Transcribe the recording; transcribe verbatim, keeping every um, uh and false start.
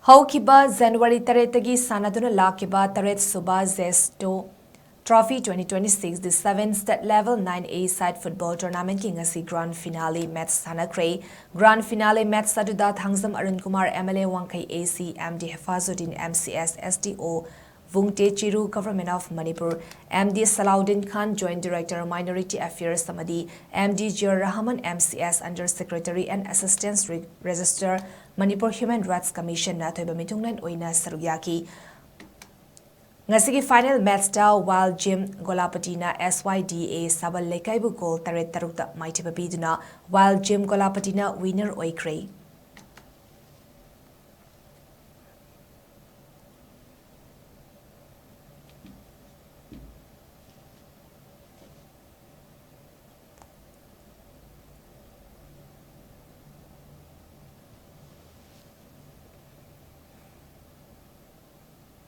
ꯍꯧꯈꯤꯕ ꯖꯅꯋꯥꯔꯤ ꯇꯔꯦꯠꯇꯒꯤ ꯁꯥꯟꯅꯗꯨꯅ ꯂꯥꯛꯈꯤꯕ ꯇꯔꯦꯠ ꯁꯨꯕ ꯖꯦꯁꯇꯣ Trophy twenty twenty-six, the seven state level nine A side football tournamentꯀꯤ ꯉꯁꯤ grand finale match ꯁꯥꯟꯅꯈ꯭ꯔꯦ꯫ Grand finale match ꯑꯗꯨꯗ Thangjam Arun Kumar, M L A ꯋꯥꯡꯈꯩ A C, M D ꯍꯦꯐꯥꯖꯨꯗꯤꯟ, M C S, S D O, ꯚꯨꯡꯇꯦ Chiru, Government of Manipur, M D ꯁꯂꯥꯎꯗꯤꯟ Khan, Joint Director, Minority Affairs, ꯑꯃꯗꯤ M D ꯖꯤꯌꯥꯔ Rahman, M C S, Under Secretary and Assistant Re-, Registrar, Manipur Human Rights Commissionꯅ ꯑꯊꯣꯏꯕ ꯃꯤꯊꯨꯡꯂꯦꯟ ꯑꯣꯏꯅ ꯁꯔꯨꯛ ꯌꯥꯈꯤ꯫ ꯉꯁꯤꯒꯤ final matchꯇ Wild Gem ꯒꯣꯂꯥꯄꯇꯤꯅ S Y D A ꯁꯥꯕꯜ ꯂꯩꯀꯥꯏꯕꯨ goal ꯇꯔꯦꯠ ꯇꯔꯨꯛꯇ ꯃꯥꯏꯊꯤꯕ ꯄꯤꯗꯨꯅ Wild Gem ꯒꯣꯂꯥꯄꯇꯤꯅ winner ꯑꯣꯏꯈ꯭ꯔꯦ꯫